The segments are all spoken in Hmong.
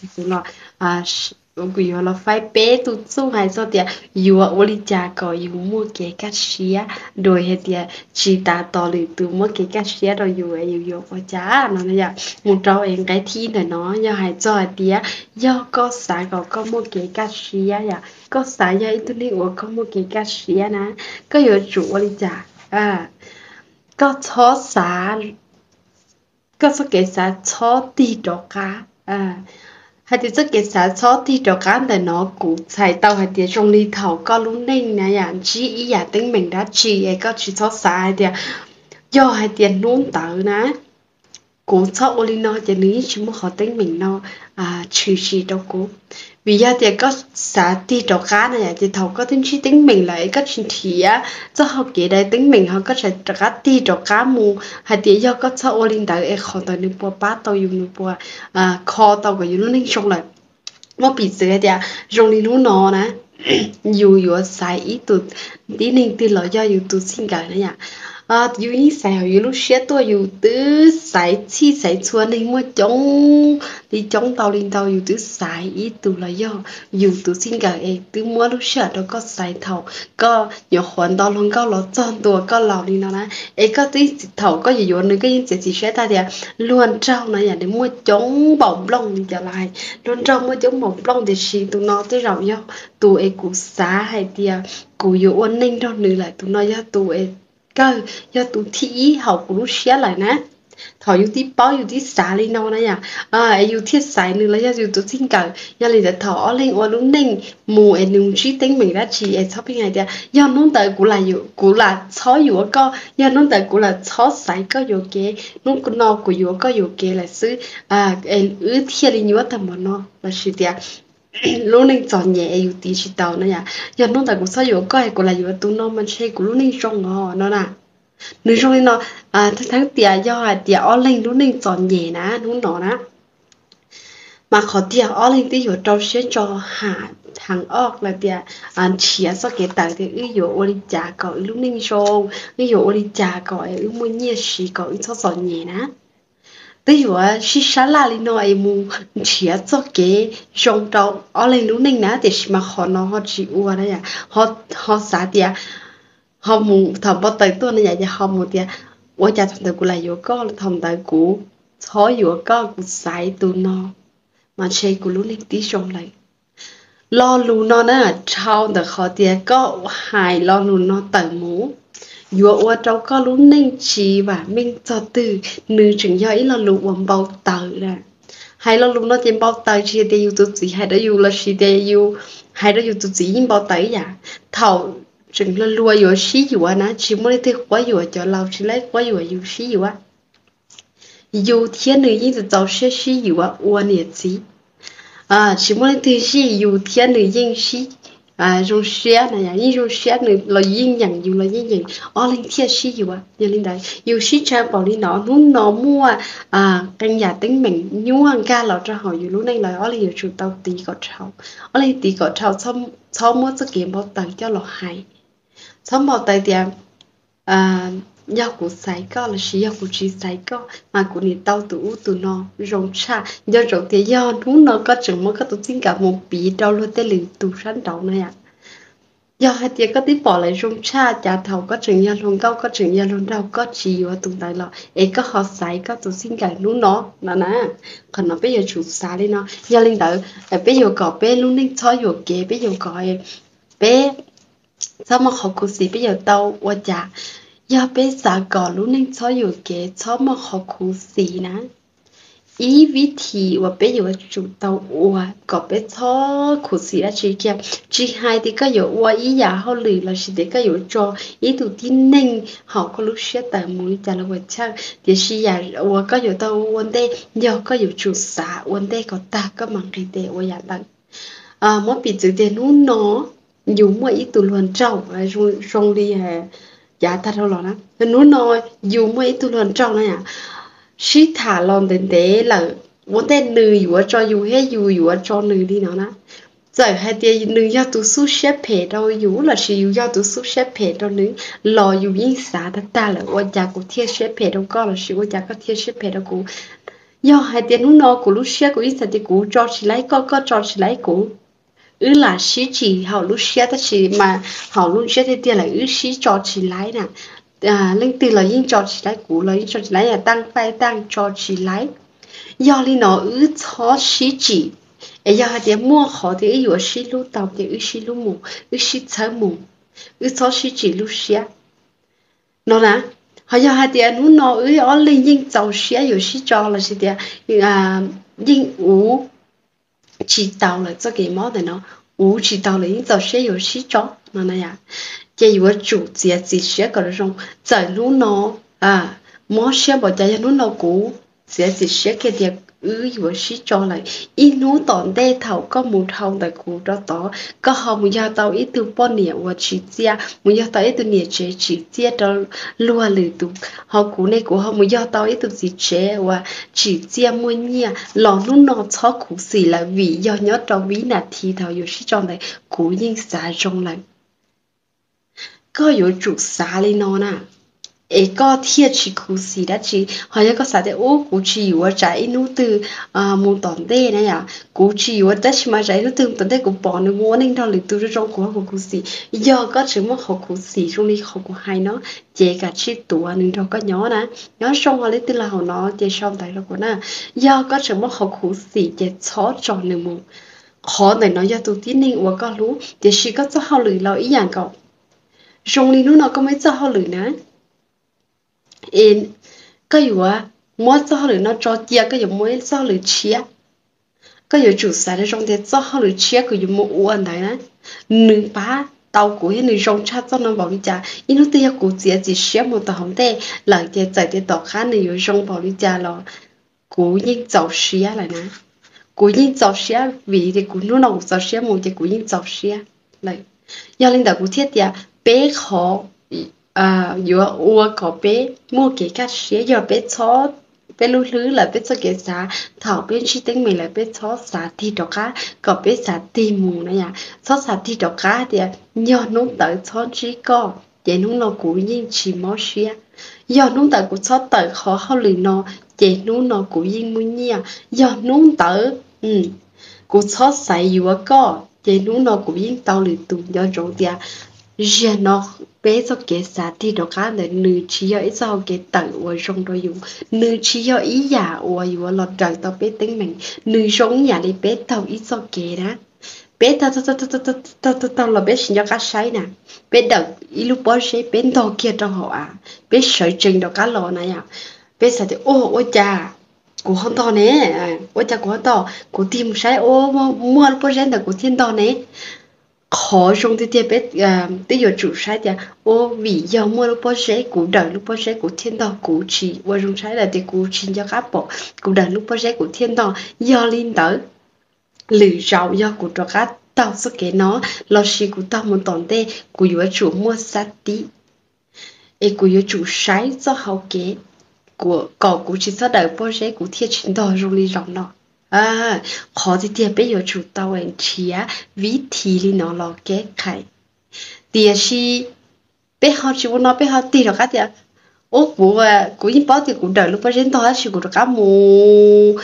Tus los, kuv yuav los faib peb tus txuj hais txog tias yuav ua li cas kom yus muaj kev kaj siab, dua hais tias tsis tas tos lwm tus muaj kev kaj siab rau yus, yus yuav ua cas no yom. Mus rau es nqe thib ib ntawm no yog hais txog hais tias yog koj xav kom koj muaj kev kaj siab yom, koj xav yog ib tug neeg uas koj muaj kev kaj siab na, koj yuav tsum ua li cas? Koj txhob xav, koj txoj kev xav txhob tig rov qab. Hais tias txoj kev xav txhob tig rov qab ntawm no kuv txhais tau hais tias zoo li thaum koj lub neej na yam ntsib ib yam teeb meem dab tsi es koj tsis txhob xav hais tias yog hais tias hnub ntawd na kuv txhob ua li no ces nws yeej tsis muaj qhov teeb meem no tshwm sim rau kuv. Vim yog tias koj xav tig rov qab na yom, ces thaum koj twb ntsib teeb meem lawm es koj tsis nrhiav txoj hau kev dai teeb meem ho koj xav rov qab tig rov qab mus hais tias yog koj txhob ua li ntawd es qhov ntawd nws puas pab tau yus, nws puas kho tau kom yus lub neej zoo lawm. Muab piv txwv hais tias zoo li hnub no na, yus yuav xaiv ib tug tib neeg twg los yog yus tus txij nkawm na yom, yus yeej xaiv hauv yus lub siab tuaj, yus twb xaiv txhij xaiv txhua neeg muaj coob li coob ntau li ntau, yus twb xaiv ib tug los yog yus tus txij nkawm es twb muab lub sij hawm rau koj xaiv thaum koj nyuam qhuav nto hluas nkauj los txog ntua koj laus li no na. Es koj twb thaum koj yuav yuav nws koj yeej txiav txim siab tag tias luag nraug no yam nws muaj coob npaum nplooj li cas los hais, luag nraug muaj coob npaum nplooj tiam sis tus no tej zaum yog tus es kuv xav hais tias kuv yuav ua neej nrog nws lawm, tus no yog tus es kawg yog tus thib ib hauv kuv lub siab lawm na. Thaum yus twb paub yus twb xav li no na yom, es yus thiaj xaiv nws los yog yus tus txij nkawm. Yog li ntawd thaum ob leeg ua lub neej mus es nws ntsib teeb meem dab tsi es txhob pheej hais tias yog hnub ntawd kuv lam txhob yuav koj, yog hnub ntawd kuv lam txhob xaiv koj yuam kev, hnub no kuv yuav koj yuam kev lawm xwb, es wb thiaj li nyuaj tag npaum no lossis tias lub neej txom nyem es yus tiv tsis tau na yom. Yog hnub ntawd kuv txhob yuav koj es kuv lam yuav tus no mas ntshe kuv lub neej zoo os no na. Nws zoo li no, thaum tias yog hais tias ob leeg lub neej txom nyem na hnub no na, mas qhov tiag ob leeg twb yuav rau siab ntso ham heev os lawm tias nrhiav txoj kev tawm tias wb yuav ua li cas kom wb lub neej zoo, wb yuav ua li cas kom wb muaj nyiaj siv kom wb txhob txom nyem na. Twb yuav sib sab laj li no es mus nrhiav txoj kev zoo rau ob leeg lub neej na, tiam sis mas qhov no ho tsis ua na yom, ho xav tias ho mus thaum npau taws tuaj na yom, ces ho mus tias ua cas thaum ntawd kuv lam yuav koj, thaum ntawd kuv txhob yuav koj, kuv xaiv tus no mas ntshe kuv lub neej tib zoo lawm. Lo lus no na dhau ntawm qhov tias koj hais lo lus no tawm mus yuav ua rau koj lub neej tsis vam meej txog twg, nws tseem yog ib lo lus uas npau taws na. Hais lo lus no ces npau taws tsis hais tias yus tus txiv hais rau yus lossis tias yus hais rau yus tus txiv yeej npau taws ib yam. Thaum tseem hluas hluas yuav sib yuav na tsis muaj leej twg quab yuam cov laus, tsis muaj leej quab yuam yus sib yuav. Yus thiab nws yeej txaus siab sib yuav ua niam txiv, tsis muaj leej twg zij, yus thiab nws yeej sib zoo siab na yom, yeej zoo siab, nws los yeej yeem yus los yeej yeem, ob leeg thiaj sib yuav. Yog li ntawd yus sib tshawb npaum li no, hnub no muaj qee yam teeb meem nyuaj nkag los rau hauv yus lub neej los ob leeg yuav tsum tau tiv kom dhau. Ob leeg tiv kom dhau, txhob muab txoj kev npau taws coj los hais. Txhob npau taws tias yog kuv xaiv koj lossis yog kuv tsis xaiv koj mas kuv niam tau tus ub tus no zoo tshaj. Nco ntsoov tias yog hnub no koj tseem muab koj tus txij nkawm mus piv rau luag tej lwm tus sab nraud no yom, yog hais tias koj twb pom lawv zoo tshaj, cas thaum koj tseem yog hluas nkauj, koj tseem yog hluas nraug, koj tsis yuav tus ntawd los es koj ho xaiv koj tus txij nkawm hnub no no na. Qhov no peb yuav tsum xav li no. Yog li ntawd peb yuav kom peb lub neej txhob yuam kev, peb yuav kom peb txhob muaj qhov khuv xim, peb yuav tau ua cas? Yog peb xav kom lub neej txhob yuam kev, txhob muaj qhov khuv xim na, ib vib thim uas peb yuav tsum tau ua kom peb txhob khuv xim dab tsi kiag, tsis hais tias koj yuav ua ib yam hauj lwm lossis tias koj yuav tso ib tug tib neeg hauv koj lub siab tawm mus li cas los ua chawj, tiam sis yam uas koj yuav tau ua ntej yog koj yuav tsum xav ua ntej kom tag koj mam nqis tes ua yam ntawd. Muab piv txwv tias hnub no yus muaj ib tug hluas nraug zoo li yav tag dhau los na, hnub no yus muaj ib tug hluas nraug na yom, sib tham los ntev ntev lawm, ua ntej nws yuav tso yus thiab yus yuav tso nws li no na. Txawm hais tias nws yog tus xub siab phem rau yus lossis yus yog tus xub siab phem rau nws los yus yeej xav tag tag lawm, ua cas kuv thiaj siab phem rau koj lossis ua cas koj thiaj siab phem rau kuv. Yog hais tias hnub no kuv lub siab kuv yeej xav tias kuv tso tsis laib koj, koj tso tsis laib kuv, wb lam sib tsim hauv lub siab tab sis mas hauv lub ntsiab tiag tiag lawm wb sib tso tsis laib na. Leej twg los yeej tso tsis laib, kuv los yeej tso tsis laib, yog taaj faij taaj tso tsis laib. Yog li no wb txhob sib tsim, es yog hais tias muaj qhov tias wb yuav sib hlub tau ces wb sib hlub mus, wb sib txhawb mus, wb txhob sib tsim lub siab no na. Ho yog hais tias hnub no wb ob leeg yeej txaus siab yuav sib tso los sis tias yeej uv tsis tau lawm txoj kev mob ntawm no, uv tsis tau lawm yeej txaus siab yuav sib tso no na yom, ces yuav tsum txiav txim siab kom zoo. Txawm hnub no mob siab npaum cas, yog hnub no kuv txiav txim siab kiag tias wb yuav sib tso lawm, ib hnub tom ntej thaum koj mus dhau ntawm kuv rau tod, koj ho mus yog tau ib tug poj niam uas tsim txiaj, mus yog tau ib tug niam tsev tsim txiaj rau luag lwm tus, ho kuv ne kuv ho mus yog tau ib tug txiv tsev uas tsim txiaj muaj nyiaj los hnub no txhob khuv xim lawm vim yog nyob rau vib nas this thaum yuav sib tso ntawd kuv yeej xav zoo lawm. Koj yuav tsum xav li no na, es koj thiaj tsis khuv xim dab tsi. Ho yog koj xav tias ub kuv tsis yuav tsam ib hnub twg mus tom ntej na yom, kuv tsis yuav tab sis mas tsam ib hnub twg mus tom ntej kuv pom nws mus ua neej nrog lwm tus zoo zoo kuv ho khuv xim. Yog koj tseem muaj qhov khuv xim zoo li qhov kuv hais no, ces kav tsij tuav nws nrog koj nyob na. Nyob zoo, ho leej twg los hauv no ces sau ntawv rau kuv na. Yog koj tseem muaj qhov khuv xim ces txhob tso nws mus. Qhov ntawm no yog tus tib neeg uas koj hlub, tiam sis koj txoj hauj lwm los ib yam nkaus. Zoo li hnub no koj muaj ib txoj hauj lwm na, es koj yuav muab txoj hauj lwm no tso cia, koj yuav muaj ib txoj hauj lwm tshiab. Koj yuav tsum xav zoo tias txoj hauj lwm tshiab kuv yuav mus ua ntawd na, nws pab tau kuv thiab nws zoo tshaj txoj no npaum li cas. Ib hnub twg yog kuv txiav txim siab mus tom hauv ntej lawm ces txawm tias tom qab nws yuav zoo npaum li cas los kuv yeej txaus siab lawm na. Kuv yeej txaus siab vim tias kuv hnub no kuv txaus siab mus ces kuv yeej txaus siab lawm. Yog li ntawd kuv thiaj tias peb qhov yuav ua kom peb muaj kev kaj siab yog peb txhob, peb lub hlwb lawm peb txoj kev xav, thaum peb ntsib teeb meem lawm peb txhob xav tig rov qab, kom peb xav tig mus na yom. Txhob xav tig rov qab tias yog hnub ntawd txhob ntsib koj ces hnub no kuv yeej tsis mob siab, yog hnub ntawd kuv txhob tawm qhov hauj lwm no ces hnub no kuv yeej muaj nyiaj, yog hnub ntawd kuv txhob xaiv yuav koj ces hnub no kuv yeej tau lwm tus. Nco ntsoov tias ziag no peb txoj kev xav tig rov qab ntawd nws tsis yog ib txoj hau kev tawm uas zoo rau yus, nws tsis yog ib yam uas yuav los daws tau peb teeb meem, nws zoo ib yam li peb taug ib txoj kev na. Peb taug taug taug los peb tsis nco qab saib na, peb dawm ib lub pob zeb peb ntog kiag rau hauv av, peb sawv tsees rov qab los na yom, peb xav tias ua, ua cas kuv ho ntog ne, ua cas kuv ho ntog, kuv tig mus saib ua muaj lub pob zeb ntawd kuv thiaj ntog ne. Qhov zoo tiag tiag peb twb yuav tsum saib tias ua vim yog muaj lub pob zeb, kuv dawm lub pob zeb kuv thiaj ntog, kuv tsis ua zoo saib lawm tias kuv tsis nco qab pom, kuv dawm lub pob zeb kuv thiaj ntog. Yog li ntawd lwm zaus yog kuv rov qab taug txoj kev no lossis kuv taug mus tom ntej kuv yuav tsum muaj xab tib, es kuv yuav tsum saib txoj hau kev kom kuv tsis txhob dawm pob zeb kuv thiaj tsis ntog zoo li zaum no. Qhov tiag tiag peb yuav tsum tau nrhiav vib thim li no los kev qhais. Tiam sis peb ho tsis ua no, peb ho tig rov qab tias ub kuv, kuv yeej paub tias kuv dawm lub pob zeb ntog tab sis kuv rov qab mus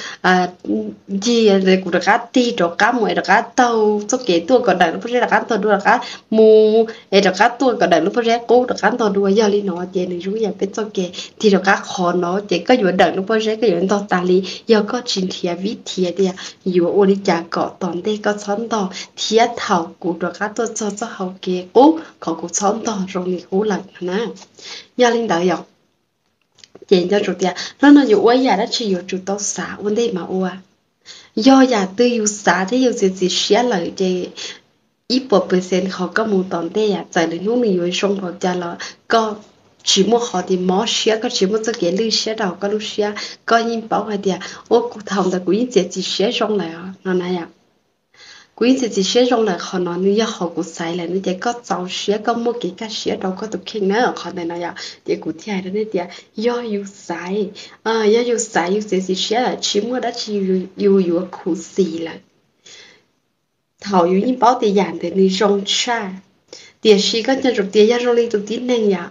ncig, kuv rov qab tig rov qab mus es rov qab taug txoj kev tuaj kom dawm lub pob zeb rov qab ntog dua, rov qab mus es rov qab tuaj kom dawm lub pob zeb qub rov qab ntog dua. Yog li no ces nws zoo yam peb txoj kev tig rov qab. Qhov no ces koj yuav dawm lub pob zeb koj yuav ntog tas li yog koj tsis nrhiav vib thim tias yuav ua li cas kom tom ntej koj txhob ntog thiab thaum kuv rov qab tuaj txog txoj hau kev qub kom kuv txhob ntog zoo li qub lawm na. Yog li ntawd yom, ces nco ntsoov tias hnub no yuav ua yam dab tsi yuav tsum tau xav ua ntej mas ua. Yog yam twg yus xav thiab yus txiav txim siab lawm ces ib puas percent qhov koj mus tom ntej, txawm lwm hnub nws yuav zoo npaum cas los koj tsis muaj qhov tias mob siab, koj tsis muaj txoj kev lwj siab rau koj lub siab, koj yeej paub hais tias ua kuv thaum ntawd kuv yeej txiav txim siab zoo lawm no na yom. Kuv yeej txiav txim siab zoo lawm, qhov no nws yog qhov kuv xaiv lawm no ces koj txaus siab, koj muaj kev kaj siab rau koj tus kheej na. Qhov ntawm no yom ces kuv thiaj hais rau nej tias yog yus xaiv, yog yus xaiv yus txiav txim siab lawm tsis muaj dab tsi yus yuav khuv xim lawm. Thaum yus yeej paub tias yam ntawd nws zoo tshaj, tiam sis koj nco ntsoov tias yog zoo li tus tib neeg yom,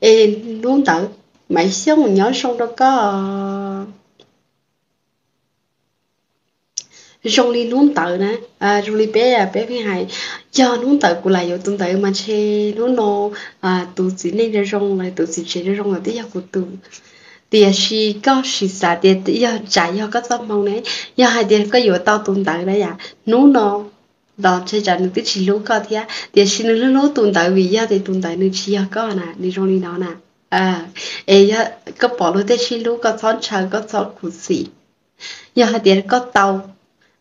es hnub ntawd Maiv Xyooj nyob zoo rau koj. Zoo li hnub ntawd na, zoo li peb, peb pheej hais, yog hnub ntawd kuv lam yuav tus ntawd mas ntshe hnub no tus txiv neej zoo zoo los tus txiv tsev zoo zoo los twb yog kuv tus. Tiam sis koj sim xav tias yog tsam yog koj txoj hmoo ne, yog hais tias koj yuav tau tus ntawd na yom, hnub no los ntshe tsam nws twb tsis hlub koj thiab, tiam sis nws hlub hlub tus ntawd vim yog tias tus ntawd nws tsis yog koj na, nws zoo li no na. Es yog koj pom luag tej sib hlub koj txhob ntshaw, koj txhob khuv xim. Yog hais tias koj tau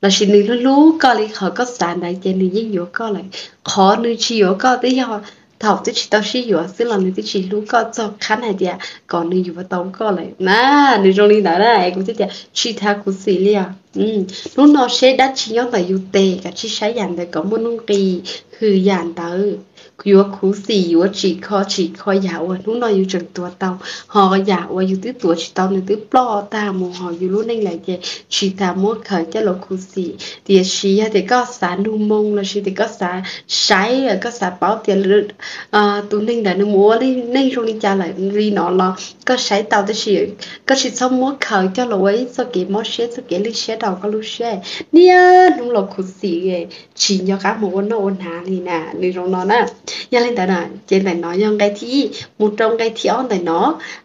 lossis nws hlub hlub koj li qhov koj xav ntawd ces nws yeej yuav koj lawm. Qhov nws tsis yuav koj twb yog thaum twb tsis tau sib yuav xwb los nws twb tsis hlub koj txog qhov hais tias kom nws yuav tau koj lawm na. Nws zoo li ntawd na, es kuv thiaj tias tsis tas khuv xim li os. Hnub no seb dab tsi nyob ntawm yus tes, kav tsij saib yam ntawd kom muaj nuj nqis, hwm yam ntawd. Yuav khuv xim, yuav tsim kho tsim kho yam uas hnub no yus tseem tuav tau, ho yam uas yus twb tuav tsis tau nws twb ploj tag mus hauv yus lub neej lawm ces tsis tas muab khaws coj los khuv xim. Tiam sis yog tias koj xav nug moo lossis tias koj xav saib, koj xav paub tias tus neeg ntawd nws mus ua neej zoo li cas lawm li no los koj saib tau, tab sis koj tsis txhob muab khaws coj los ua ib txoj kev mob siab, txoj kev lwj siab rau koj lub siab, niaj hnub los khuv xim, tsis nco qab mus ua noj ua hnav li na, nws zoo no na. Yog li ntawd na, ces ntawm no yog nqe thib ib mus rau nqe thib ob ntawm no,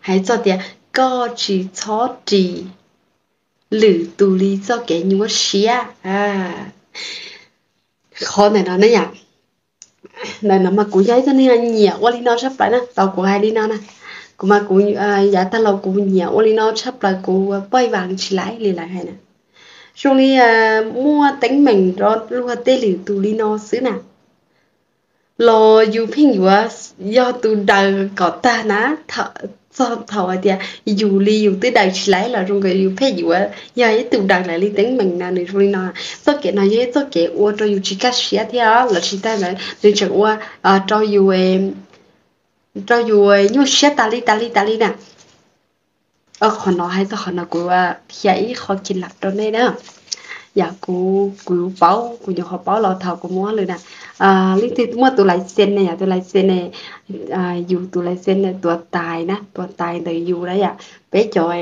hais txog tias koj tsis txhob ris lwm tus li txoj kev nyuaj siab. Qhov ntawm no ne yom, ntawm no mas kuv yog ib tug neeg nyiam ua li no tshaj plaws na, tau kuv hais li no na, kuv mas kuv yav tag los kuv nyiam ua li no tshaj plaws, kuv poj vaas tsis laib li lawv hais na. Zoo li muaj teeb meem rau luag tej lwm tus li no xwb na, los yus pheej yuav yog tus daws kom tag na. Txog thaum hais tias yus li yus twb daws tsis laib los zoo nkaus yus pheej yuav yog ib tug daws lawv li teeb meem na, nws zoo li no. Txoj kev no yog ib txoj kev ua rau yus tsis kaj siab thiab los tsis tag ntawd nws tseem ua rau yus rau yus nyuaj siab tas li tas li tas li na. Qhov no hais txog qhov no kuv qhia ib qho kev lab rau nej na. Yam kuv, kuv paub, kuv nyuam qhuav paub los thaum kuv mus ua hauj lwm na, leej twg muaj tus lais xes ne, yog tus lais xes ne, yus tus lais xes ne tuav tais na, tuav tais ntawm yus na yom. Peb cov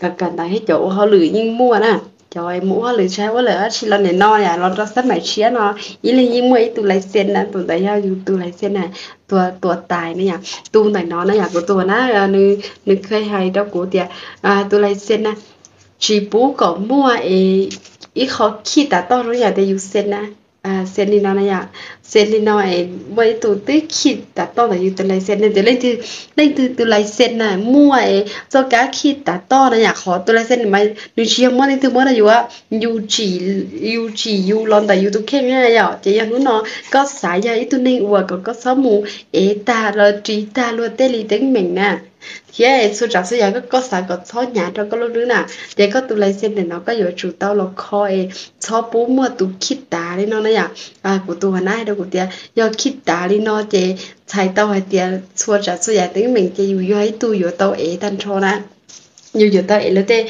kawm kawm ntawv thiab cov ua hauj lwm yeej muaj na. Cov mus ua hauj lwm tsis hais ua lawm dab tsi los nim no yom, los rau xab maim tshiab no ib leeg yeej muaj ib tus lais xes na, tus ntawd yog yus tus lais xes na, tuav tais na yom. Tus ntawm no na yom, kuv tus na, nws kheev hais rau kuv tias tus lais xes na tsis pub kom muaj es ib qho khij tav toj zoo yam tias yus xes na, xes li no na yom, xes li no es muaj ib tug twb khij tav toj ntawm yus tus lais xes na, tias leej twg, leej twg tus lais xes na muaj es txoj kab khij tav toj na yom, qhov tus lais xes mas nws tsis yog muab leej twg muab rau yus, yus tsim yus los ntawm yus tus kheej na yom. Ces yog hnub no koj xav yog ib tug neeg uas kom koj txhob mus ev tag los ris tag luag tej li teeb meem na, thiab txhua tsav txhua yam koj xav kom txhob hnyav rau koj lub hlwb na, ces koj tus lais xes ntawm no koj yuav tsum tau los kho es txhob pub muaj tus khij tav li no na yom. Kuv tus hua nab hais rau kuv tias yog khij tav li no ces txhais tau hais tias txhua tsav txhua yam teeb meem ces yus yog ib tug yuav tau ev tag nrho na, yus yuav tau ev luag tej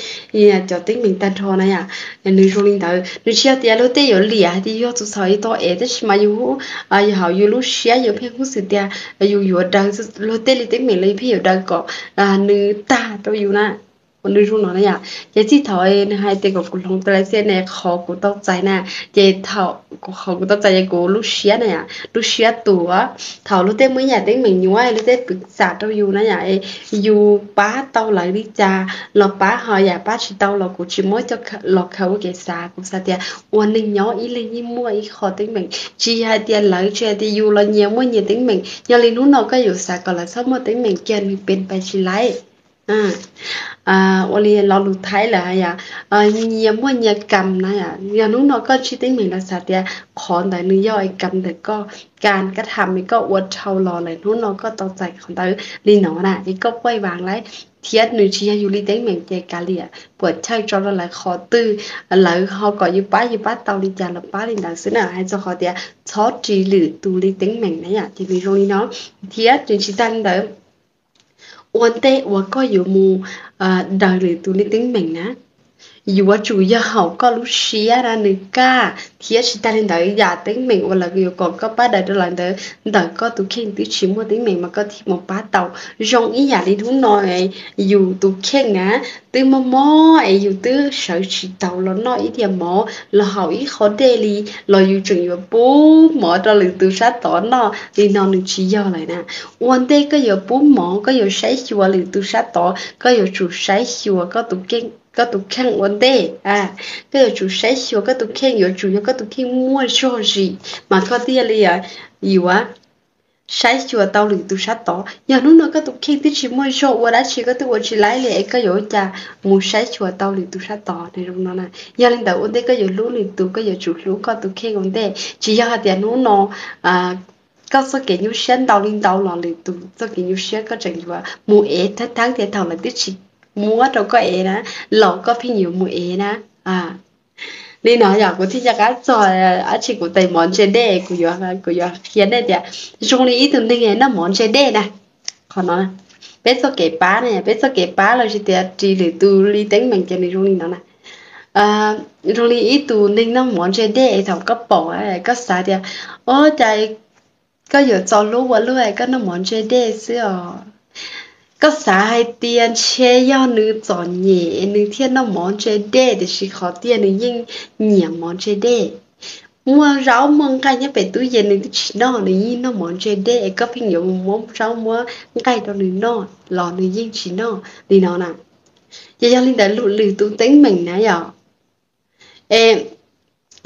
cov teeb meem tag nrho na yom. Nws zoo li ntawd, nws tsis yog tias luag tej yuav liam hais tias yus yog tus txhaum yus tau ev, tab sis mas yus, yus hauv yus lub siab yus pheej hnov xwm tias yus yuav daws luag tej li teeb meem los yus pheej yuav daws kom nws tag rau yus na. Nws zoo no na yom, ces txij thaum nws hais tias kom kuv hloov tus lais xes ne, qhov kuv tau txais na, ces thaum, qhov kuv tau txais ces kuv lub siab na yom, lub siab tuag. Thaum luag tej muaj ib yam teeb meem nyuaj luag tej pwv xam rau yus na yom, yus pab tau lawv li cas los pab, ho yam pab tsis tau los kuv tsis muab coj los khaws ua kev xav. Kuv xav tias ua neeg nyob ib leeg yeej muaj ib qho teeb meem, tsis hais tias lawv, tsis hais tias yus los nyias muaj nyias teeb meem. Yog li hnub no koj yuav xav kom lawv txhob muaj teeb meem kiag nws pes pais tsis laib. Ua li lo lus Thaib lawm hais tias nyias muaj nyias kam na yom. Yog hnub no koj ntsib teeb meem los xav tias qhov ntawd nws yog es kam ntawm koj, kas kab tham es koj ua dhau los lawm hnub no koj tau txais qhov ntawd li no na es koj poj vaas laib, thiab nws tsis yog yus li teeb meem ces kav liam puam chawj tso rau lawv qhov twg, lawv ho kom yus pab yus pab tau li cas los pab li ntawd xwb na. Hais txog qhov tias txhob ris lwm tus li teeb meem na yom, ces nws zoo li no. Thiab nws tsis tag li ntawd, ua ntej uas koj yuav mus daws lwm tus li teeb meem na, yuav tsum yog haum koj lub siab na nws kaj. Thiab tsis tag li ntawd, yam teeb meem uas lawv yuav kom koj pab daws rau lawv ntawd, ntawm koj tus kheej twb tsis muaj teeb meem mas koj thiaj mus pab tau. Zoo ib yam li hnub no, yus tus kheej na twb mob mob es yus twb sawv tsis taus los noj ib diav mov los haus ib qho dej li, los yus tseem yuav pub mov rau lwm tus sab tod noj li no nws tsis yog lawm na. Ua ntej koj yuav pub mov, koj yuav saib xyuas lwm tus sab tod, koj yuav tsum saib xyuas koj tus kheej ua ntej. Koj yuav tsum saib xyuas koj tus kheej, yuav tsum yog koj tus kheej muaj zog zim mas koj thiaj li yuav saib xyuas tau lwm tus sab tod. Yog hnub no koj tus kheej twb tsis muaj zog ua dab tsi, koj twb ua tsis laib li es koj yuav ua cas mus saib xyuas tau lwm tus sab tod ne? Zoo no na, yog li ntawd ua ntej koj yuav hlub lwm tus, koj yuav tsum hlub koj tus kheej ua ntej. Tsis yog hais tias hnub no koj txoj kev nyuaj siab ntau li ntau los lwm tus txoj kev nyuaj siab koj tseem yuav mus ev thab thab tias thaum lawv twb tsis muab rau koj ev na, los koj pheej yuav mus ev na. Li no yog kuv thiaj nco qab txog dab tsi kuv tes mov ntse dej, kuv yuav qhia nej tias zoo li ib tug neeg noj mov ntse dej na. Qhov no peb txoj kev pab na, peb txoj kev pab los sis tias ris lwm tus li teeb meem ces nws zoo li no na. Zoo li ib tug neeg noj mov ntse dej, thaum koj pom koj xav tias, o, cas koj yuav txo hlub ua luaj koj noj mov ntse dej xwb os. Koj xav hais tias ntshe yog nws txom nyem nws thiaj noj mov ntse dej, tiam sis qhov tiag nws yeej nyiam mov ntse dej. Muaj zaub muaj nqaij nyob pem tub yees nws twb tsis noj, nws yeej noj mov ntse dej es koj pheej yuav mus muab zaub muab nqaij rau nws noj los nws yeej tsis noj li no na. Ces yog li ntawd lwm tus teeb meem na yog es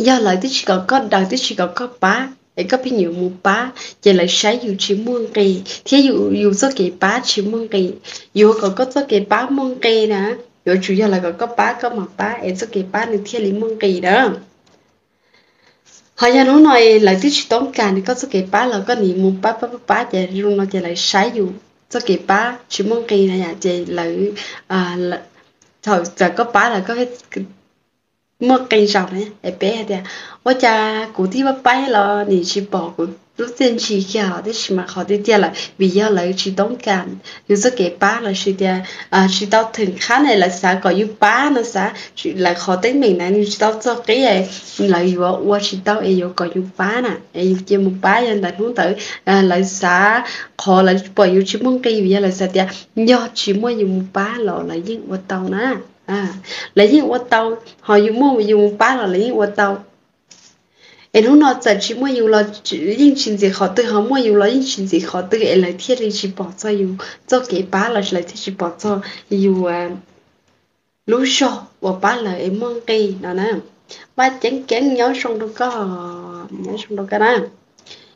yog lawv twb tsis kom koj daws, twb tsis kom koj pab es koj pheej yuav mus pab ces lawv saib yus tsis muaj nqis thiab yus txoj kev pab tsis muaj nqis. Yuav kom koj txoj kev pab muaj nqis na, yuav tsum yog lawv kom koj pab koj mam pab es txoj kev pab nws thiaj li muaj nqis na. Ho yog hnub no lawv twb tsis toob kas nws koj txoj kev pab los koj nim mus pab pab pab pab ces zoo no ces lawv saib yus txoj kev pab tsis muaj nqis na yom, ces lawv thaum txawm koj pab lawv koj muaj qee zaus na es peb hais tias ua cas kuv twb pab pab los nim tsis pom kuv lub txiaj ntsig kiag os, tab sis mas qhov tiag tiag lawm vim yog lawv tsis toob kas yus txoj kev pab los sis tias tsis tau theem qhab ne lawv xav kom yus pab no xav lawv qhov teeb meem na yus tsis tau txog qib lawv yuav ua tsis tau es yuav kom yus pab na es yus cia mus pab yog ntawm hnub ntawd lawv xav qhov lawv pom yus tsis muaj nqis vim yog lawv xav tias yog tsis muaj yus mus pab los lawv yeej ua tau na. Lawv yeej ua tau, ho yus muaj yus mus pab los lawv yeej ua tau. Es hnub no txawm tsis muaj yus los yeej tsis ntxim qhov twg, ho muaj yus los yeej tsis ntxim qhov twg es lawv thiaj li tsis pom txog yus txoj kev pab los lawv thiaj tsis pom txog yus lub zog uas pab lawv es muaj nqis no na. Vaj Ceeb Keeb nyob zoo rau koj, nyob zoo rau koj na.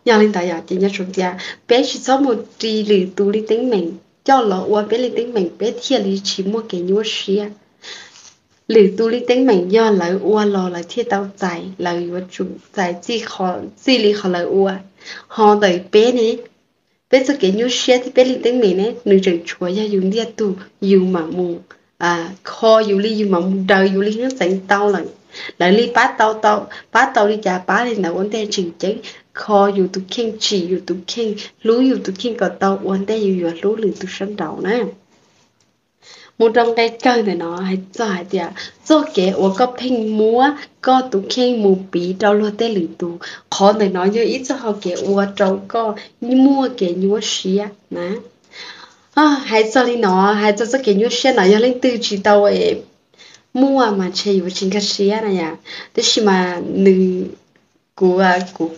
Yog li ntawd yog ces nyob zoo tias peb tsis txhob mus ris lwm tus li teeb meem coj los ua peb li teeb meem peb thiaj li tsis muaj kev nyuaj siab. Lwm tus li teeb meem yog lawv ua los lawv thiaj tau txais, lawv yuav tsum txais txij li qhov lawv ua. Ho ntawm peb ne, peb txoj kev nyuaj siab thiab peb li teeb meem ne nws tseem tshuav yog yus ntiag tug yus mam mus kho yus li yus mam mus daws yus li heev txeev tau lawm. Lawv li pab tau, pab tau li cas pab li ntawd ua ntej tseem ceeb kho yus tus kheej, tsim yus tus kheej, hlub yus tus kheej kom tau ua ntej yus yuav hlub lwm tus sab nraud na. Mus rau nqe kawg ntawm no hais txog hais tias txoj kev uas koj pheej muab koj tus kheej mus piv rau luag tej lwm tus, qhov ntawm no yog ib txoj hau kev ua rau koj muaj kev nyuaj siab na. Hais txog li no, hais txog txoj kev nyuaj siab no yog leej twg tsis tau muaj mas ntshe yuav tsis nkag siab na yom, tab sis mas nws, kuv, kuv,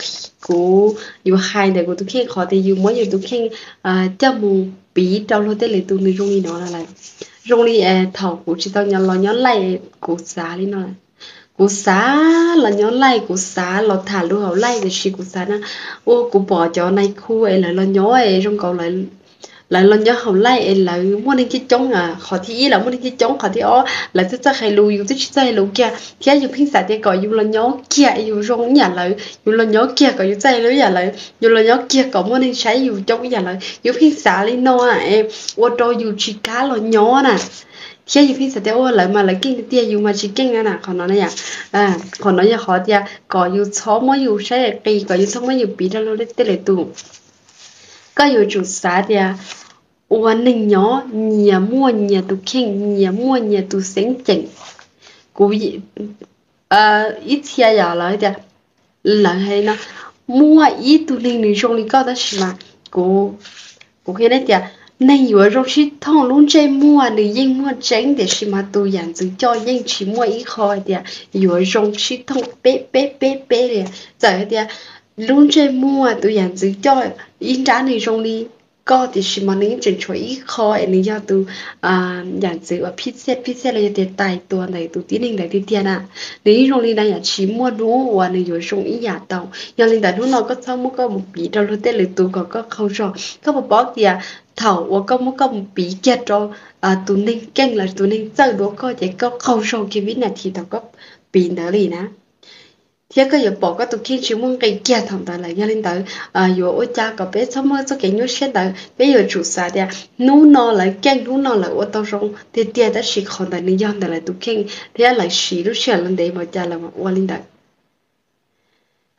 kuv yuav hais ntawm kuv tus kheej qhov tias yus muab yus tus kheej coj mus piv rau luag tej lwm tus nws zoo li no lawm. Zoo li thaum kuv tsis tau los nyob laij kuv xav li no, kuv xav los nyob laij kuv xav los tham lus hauv laij tiam sis kuv xav na, ua kuv pom cov nais khu es lawv los nyob es zoo nkaus lawv los nyob hauv laij es lawv muaj neeg coob coob, qhov thib ib lawv muaj neeg coob coob, qhov thib ob lawv twb txawj hais lus yus twb tsis txawj hais lus kiag thiab yus pheej xav tias kom yus los nyob kiag es yus zoo ib yam lawv, yus los nyob kiag kom yus txawj hais lus ib yam lawv, yus los nyob kiag kom muaj neeg saib yus coob ib yam lawv, yus pheej xav li no es ua rau yus tsis kam los nyob na. Thiab yus pheej xav tias ua lawv mas lawv keej tiag tiag yus mas tsis keej na. Qhov no, qhov no yog qhov tias kom yus txhob muab yus saib qis, kom yus txhob muab yus piv rau luag tej lwm tus. Koj yuav tsum xav tias ua neeg nyob nyias muaj nyias tus kheej, nyias muaj nyias tus xeeb ceem. kuv ib txhia yom, lawv tias, lawv hais no, muaj ib tug neeg nws zoo li koj tab sis mas kuv, kuv qhia nej tias neeg yuav zoo sib thooj lub ntsej muag nws yeej muaj tseeb tiam sis mas tus yam ntxwv coj yeej tsis muaj ib qho hais tias yuav zoo sib thooj peb peb peb peb li. Txawm hais tias lub ntsej muag tus yam ntxwv coj ib nrab nws zoo li koj tiam sis mas nws yeej tseem tshuav ib qho es nws yog tus yam ntxwv uas phij txhiaj phij txhiaj los yog tias tais tua ntawm tus tib neeg ntawd tiag tiag na. Nws yeej zoo li na yom, tsis muaj hnub uas nws yuav zoo ib yam tau. Yog li ntawd hnub no koj txhob muab koj mus piv rau luag tej lwm tus kom koj qaug zog. Koj puas paub tias thaum uas koj muab koj mus piv kiag rau tus neeg keej los tus neeg txawj dua koj ces koj qaug zog kiag vib nas this thaum koj piv ntawd li na. Thiab koj yuav pom koj tus kheej tsis muaj nqi kiag thaum ntawd lawm. Yog li ntawd yuav ua cas kom peb txhob muaj txoj kev nyuaj siab ntawd, peb yuav tsum xav tias hnub no lawv keej, hnub no lawv ua tau zoo tiag tiag tab sis qhov ntawd nws yog ntawm lawv tus kheej thiab lawv siv lub sij hawm los ntev npaum cas lawv mam ua li ntawd.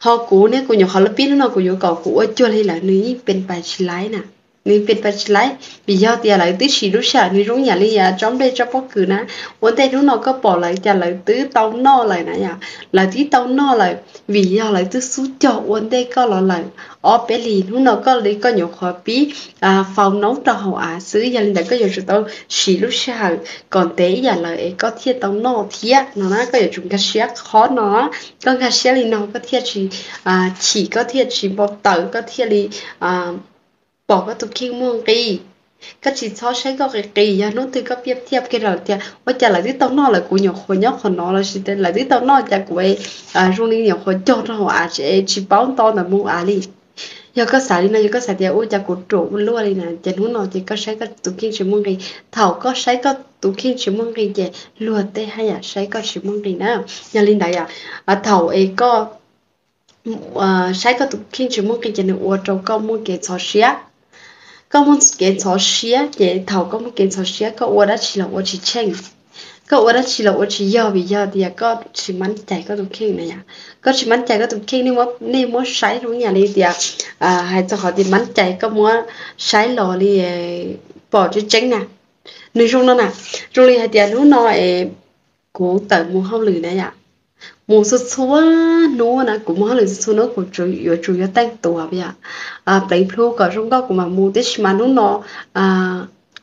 Ho kuv ne, kuv nyuam qhuav los pib hnub no kuv yuav kom kuv ua cuag li lawv, nws yeej pes pas tsis laiv na. Nws pes pas tsis laiv vim yog tias lawv twb siv lub sij hawm nws zoo yam li tsob nplej tsob pob kws na. Ua ntej hnub no koj pom lawv cas lawv twb tau noj lawm na yom, lawv twb tau noj lawm vim yog lawv twb xub cog ua ntej koj los lawm ob peb hlis. Hnub no koj li koj nyuam qhuav pib faus noob rau hauv av xwb, yog li ntawd koj yuav tsum tau siv lub sij hawm kom ntev ib yam lawv es koj thiaj tau noj thiab no na. Koj yuav tsum nkag siab qhov no, koj nkag siab li no koj thiaj tsis chim, koj thiaj tsis npau taws, koj thiaj li pom koj tus kheej muaj nqi. Koj tsis txhob saib koj qis qis, yog hnub twg koj piaj thiaj kiag rau tias ua cas lawv twb tau noj lawm kuv nyuam qhuav nyob qhov no lossis lawv twb tau noj cas kuv zoo li nyuam qhuav cog rau hauv av tsis paub nto ntawm mus av li. Yog koj xav li no, yog koj xav tias ua cas kuv ruam ua luaj li na, ces hnub no ces koj saib koj tus kheej tsis muaj nqi. Thaum koj saib koj tus kheej tsis muaj nqi ces luag tej haj yam saib koj tsis muaj nqi na. Yog li ntawd, thaum es koj saib koj tus kheej tsis muaj nqi ces nws ua rau koj muaj kev ntxhov siab. Koj muaj kev ntxhov siab ces thaum koj muaj kev ntxhov siab koj ua dab tsi los ua tsis tsheej, koj ua dab tsi los ua tsis yog vim yog tias koj tsis mab cai koj tus kheej na yom. Koj tsis mab cai koj tus kheej, nej muab saib zoo ib yam li tias hais txog qhov tias mab cai koj muab saib los li pom tseeb tseeb na. Nws zoo no na, zoo li hais tias hnub no es kuv tawm mus hauj lwm na yom, mus txhua txhua hnub na, kuv mus hauj lwm txhua txhua hnub kuv yuav tsum yog teej tuas yom, pleev plhu kom zoo nkauj kuv mam mus, tiam sis mas hnub no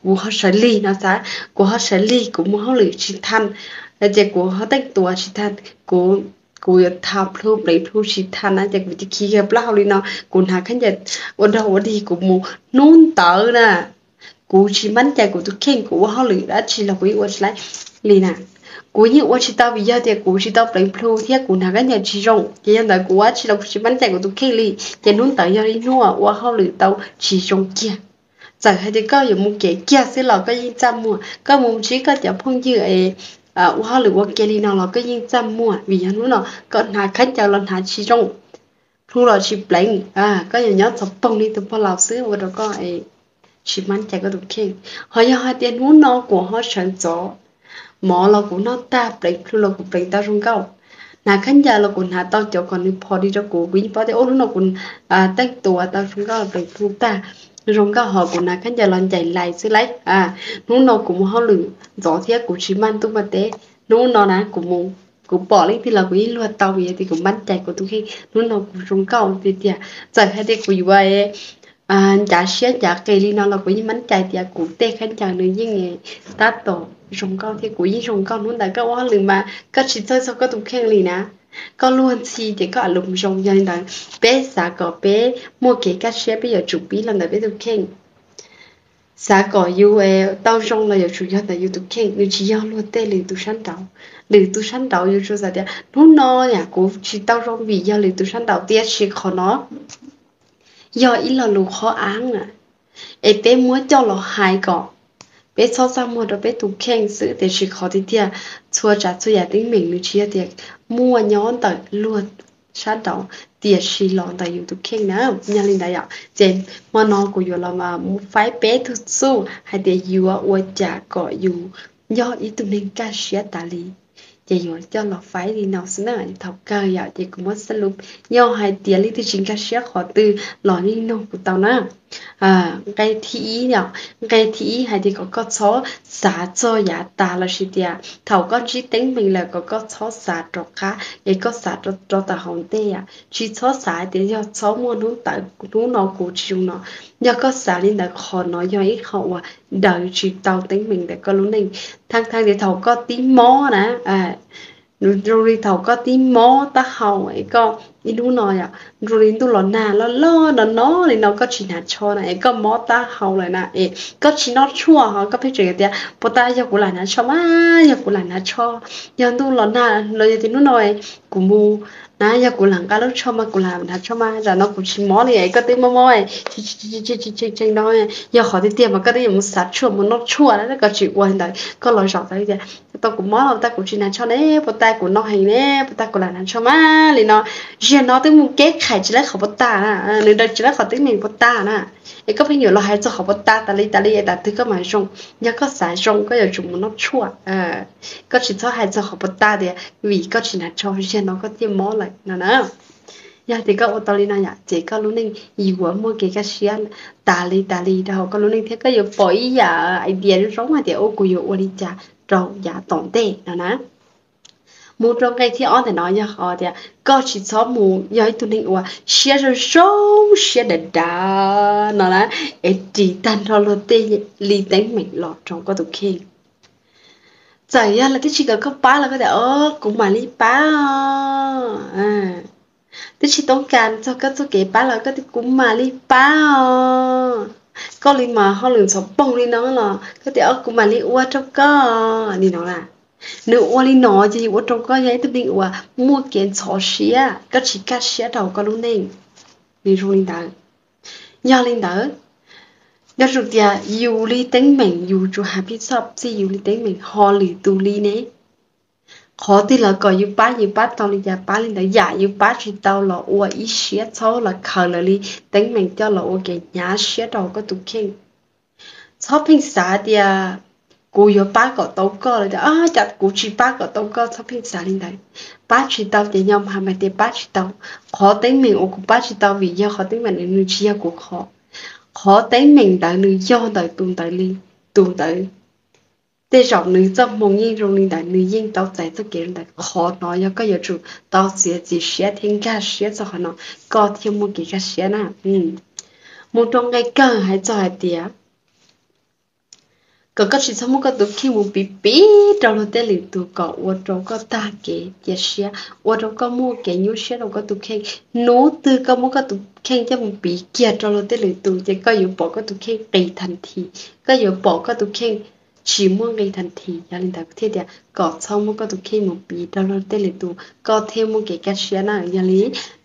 kuv ho sawv lig no xav, kuv ho sawv lig kuv mus hauj lwm tsis tha, ces kuv ho teej tuas tsis tha, kuv yuav tha plhu pleev plhu tsis tha na ces kuv cia khiav kiag plaub hau li no, kuv hnav khaub ncaws ua dog ua dig kuv mus. Hnub ntawd na kuv tsis mab cai kuv tus kheej, kuv ua hauj lwm dab tsi los kuv yeej ua tsis laib li na. Kuv yeej ua tsis tau vim yog tias kuv tsis tau pleev plhu thiab kuv hnav khaub ncaws tsis zoo, ces yog ntawd kuv ua dab tsi los kuv tsis mab cai kuv tus kheej li, ces hnub ntawd yog li hnub ua hauj lwm tau tsis zoo kiag. Txawm hais tias koj yuav mus kev kiag xwb los koj yeej txaj muag, koj mus ntsib koj cov phooj ywg es ua hauj lwm ua ke li no los koj yeej txaj muag vim yog hnub no koj hnav khaub ncaws los hnav tsis zoo, plhu los tsis pleev, koj yuav nyob txhov poog li tus pog laus xwb ua rau koj tsis mab cai koj tus kheej. Ho yog hais tias hnub no kuv ho sawv ntxov, mov los kuv noj tag, pleev plhu los kuv pleev tau zoo nkauj, hnav khaub ncaws los kuv hnav tau cov kom nws phom di rau kuv, kuv yeej paub tias ua hnub no kuv teej tuas tau zoo nkauj, pleev plhu tag zoo nkauj, ho kuv hnav khaub ncaws los ncaim lais xwb lauj. Hnub no kuv mus hauj lwm ntxov thiab kuv tsis maj ntuj maj teb, hnub no na kuv mus, kuv pom leej twg los kuv yeej luag tau vim yog tias kuv mab cai kuv tus kheej, hnub no kuv zoo nkauj tiag tiag. Txawm hais tias kuv yuav ncav siab ncav qis li no los kuv yeej mab cai tias kuv tej khaub ncaws nws yeej tab tom zoo nkauj thiab kuv yeej zoo nkauj. Hnub ntawd koj ua hauj lwm mas koj tsis txhawj txog koj tus kheej li na, koj luag ntxhi ces koj a lus zoo. Yog li ntawd peb xav kom peb muaj kev kaj siab peb yuav tsum pib los ntawm peb tus kheej. Xav kom yus tau zoo los yuav tsum yog ntawm yus tus kheej, nws tsis yog luag tej lwm tus sab nraud. Lwm tus sab nraud yus tsuas xav tias hnub no yam kuv tsis tau zoo vim yog lwm tus sab nraud, tiam sis qhov no yog ib lo lus qhov av na, es peb muab coj los hais kom peb txhob txaj muag rau peb tus kheej xwb, tiam sis qhov tiag tiag txhua tsav txhua yam teeb meem nws tsis yog tias muaj nyob ntawm luag sab nraud, tiam sis los ntawm yus tus kheej na. Yog li ntawd yom, ces hmo no kuv yuav los faib peb tug txuj hais tias yuav ua cas kom yus yog ib tug neeg kaj siab tas li. Ces yuav coj los faib li no xwb na, thaum kawg yom, ces kuv muab xab lub, yog hais tias leej twg tsis nkag siab qhov twg los yeej nug kuv tau na. Nqe thib ib yom, nqe thib ib hais tias kom koj txhob xav txog yav tas lossis tias thaum koj ntsib teeb meem lawm kom koj txhob xav rov qab es koj xav rau tau hauv ntej yom, tsis txhob xav hais tias yog txhob muaj hnub ntawd hnub no kuv tsis zoo no. Yog koj xav li ntawd qhov no yog ib qho uas daws tsis tau teeb meem ntawm koj lub neej. Thaj thaj tias thaum koj tib mob na, zoo li thaum koj tib mob taub hau es koj ib hnub no yom, zoo li ntuj los nag loj loj no no li no koj tsis hnav tsho na es koj mob taub hau lawm na es koj tsis noj tshuaj ho koj pheej tseem tias puas tas yog kuv lam hnav tsho mas, yog kuv lam hnav tsho, yog ntuj los nag los yog tias hnub no kuv mus na, yog kuv lam nqa lub tsho mas kuv lam hnav tsho mas, tam no kuv tsis mob li es koj twb mob mob tshee tshee no, yog qhov tiag tiag mas koj twb yuav mus xav tshuaj mus noj tshuaj na, koj tsis ua li ntawd koj los zaum tas li tias tau kuv mob los tas kuv tsis hnav tsho ne, puas tas kuv no heev ne, puas tas kuv lam hnav tsho mas li no. Ziag no twb mus keb qhais tsis laib qhov puas tas na, nws daws tsis laib qhov teeb meem puas tas na. Es koj pheej yuav los hais txog qhov puas tas tas li tas li es tam twg koj mam zoo. Yog koj xav zoo koj yuav tsum mus noj tshuaj. Koj tsis txhob hais txog qhov puas tas tias vim koj tsis hnav tsho ziag no koj thiaj mob lawm no na. Yog tias koj ua tau li no yom, ces koj lub neej yuav muaj kev kaj siab tas li tas li rau hauv koj lub neej thiab koj yuav pom ib yam idea zoo zoo hais tias ua kuv yuav ua li cas rau yav tom ntej no na. Mus rau nqe thib ob ntawm no yog hais tias koj tsis txhob mus yog ib tug neeg uas siab zoo zoo siab dav dav no na, es ris tag nrho luag tej li teeb meem los rau koj tus kheej. Txawm yog lawv twb tsis kom koj pab los koj tias o kuv mam li pab os. Twb tsis toob kas txog koj txoj kev pab los koj tias kuv mam li pab os. Koj li mas hauj lwm ntxhov poog li no los koj tias o kuv mam li ua rau koj li no na. Nws ua li no ces ua rau koj yog ib tug neeg uas muaj kev ntxhov siab, koj tsis kaj siab rau koj lub neej. Nws zoo li ntawd. Yog li ntawd, yuav tsum tias yus li teeb meem yus tsum hais phij txhoj txij yus li teeb meem ho lwm tus li ne. Qhov twg los kom yus pab yus pab tau li cas pab li ntawd, yam yus pab tsis tau los ua ib siab txhob los khaws lawv li teeb meem coj los ua kev hnyav siab rau koj tus kheej. Txhob pheej xav tias kuv yuav pab kom tau koj los tias cas kuv tsis pab kom tau koj, txhob pheej xav li ntawd. Pab tsis tau ces yog hais tias pab tsis tau. Qhov teeb meem uas kuv pab tsis tau vim yog qhov teeb meem nws tsis yog kuv qhov. Qhov teeb meem ntawd nws yog ntawm tus ntawd li, tus ntawd tej zaum nws txoj hmoo yeej zoo li ntawd, nws yeej tau txais txoj kev li ntawd. Qhov no yog koj yuav tsum tau txiav txim siab thiab nkag siab txog qhov no, koj thiaj muaj kev kaj siab na. Mus rau nqe kawg hais txog hais tias kom koj tsis txhob muab koj tus kheej mus piv piv rau luag tej lwm tus kom ua rau koj tag kev cia siab, ua rau koj muaj kev nyuaj siab rau koj tus kheej. Hnub twg koj muab koj tus kheej coj mus piv kiag rau luag tej lwm tus ces koj yuav pom koj tus kheej qis thas this, koj yuav pom koj tus kheej tsis muaj nqis thas this. Yog li ntawd thiaj tias kom txhob muab koj tus kheej mus piv rau luag tej lwm tus koj thiaj muaj kev kaj siab na. Yog li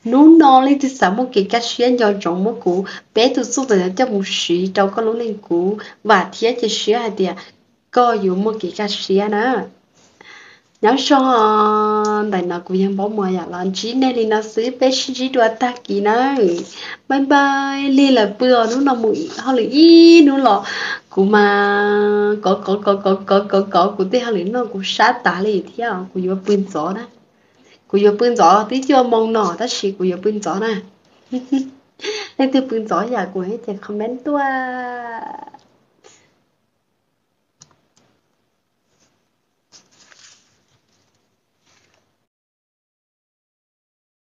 hnub no leej twg xav muaj kev kaj siab nco ntsoov muab kuv peb tus txuj ntawm no coj mus siv rau koj lub neej, kuv vam thiab cia siab hais tias koj yuav muaj kev kaj siab na. Nyob zoo, ntawm no kuv yog Npaub Muas yom, los ntsib nej li no xwb, peb sib ntsib dua tag kis nawb. Bye bye, lig lawm pw os, hnub no mus hauj lwm ib hnub los kuv mas kov kov kov kov kov kov kov kuv tej hauj lwm no kuv sab tas li thiab, kuv yuav pw ntxov na. Kuv yuav pw ntxov twb cuaj moo no tab sis kuv yuav pw ntxov na. Leej twg pw ntxov yam kuv ces comment tuaj.